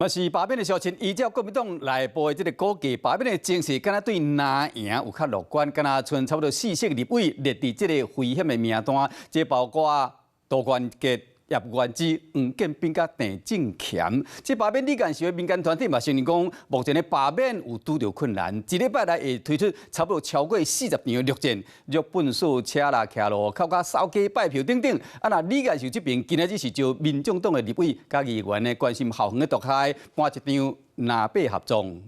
嘛是罷免的消息，依照國民黨內部的這個估計，罷免的情勢敢若對藍營有較樂觀，敢若賰差不多四席立委列佇這個危險的名單，這包括涂寬傑、葉元之、黃建斌佮鄭正乾。這罷免李彥秀的民間團體嘛承認講，目前的罷免有拄著困難，一禮拜內會推出差不多超過40場的陸戰，如糞掃車啦、徛路口佮掃街拜票等等。啊，若李彥秀這邊今仔日是招民眾黨的立委佮議員的關心後園的大開辦一場藍白合葬。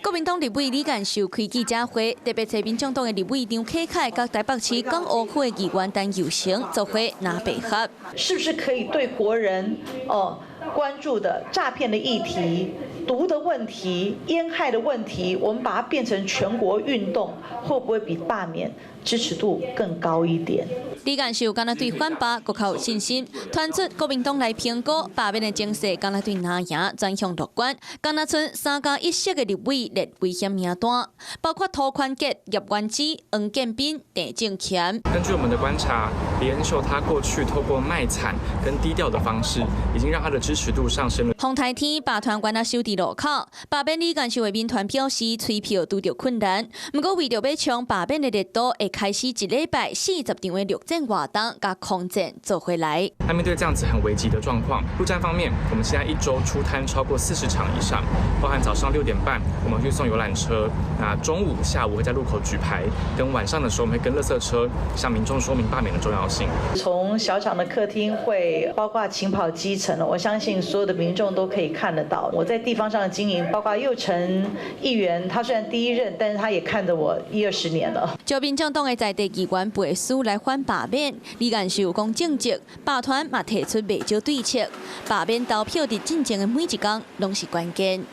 國民黨立委李彥秀開記者會，特別揣民眾黨的立委張啟楷、佮台北市港湖區的議員陳佑成做伙藍白合。是不是可以對國人哦關注的詐騙的議題、毒的問題、煙害的問題，我們把它變成全國運動，會不會比罷免支持度更高一點？李彥秀敢若對反罷閣較有信心，傳出國民黨來評估罷免的情勢，敢若對藍營轉向樂觀，敢若賰3加1席的立委列危險名單，包括涂寬傑、葉元之、黃建斌、鄭正乾。根據我們的觀察，李彥秀他過去透過賣慘跟低調的方式，已經讓他的支持度上升了。風颱天，罷團員仔守佇路口，罷免李彥秀的民團表示，催票拄著困難，毋過為著欲衝罷免的熱度，會開始一禮拜40場的陸戰活動，佮空戰做伙來。那面對這樣子很危急的狀況，陸戰方面，我們現在一周出攤超過40場以上，包含早上6點半我們去送遊覽車，那中午、下午會在路口舉牌，跟晚上的時候我們會跟垃圾車向民眾說明罷免的重要性。從小廠的客廳會，包括勤跑基層，我相信所有的民眾都可以看得到。我在地方上的經營，包括佑成議員，他雖然第一任，但是他也看着我一二十年了。招民眾黨的在地議員背書來反罷免，李彥秀講政績，罷團嘛提出袂少對策，罷免投票佇進前的每一工攏是關鍵。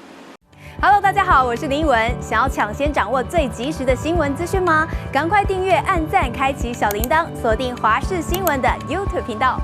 Hello，大家好，我是林文。想要搶先掌握最及時的新聞資訊嗎？趕快訂閱、按讚、開啟小鈴鐺，鎖定華視新聞的 YouTube 頻道。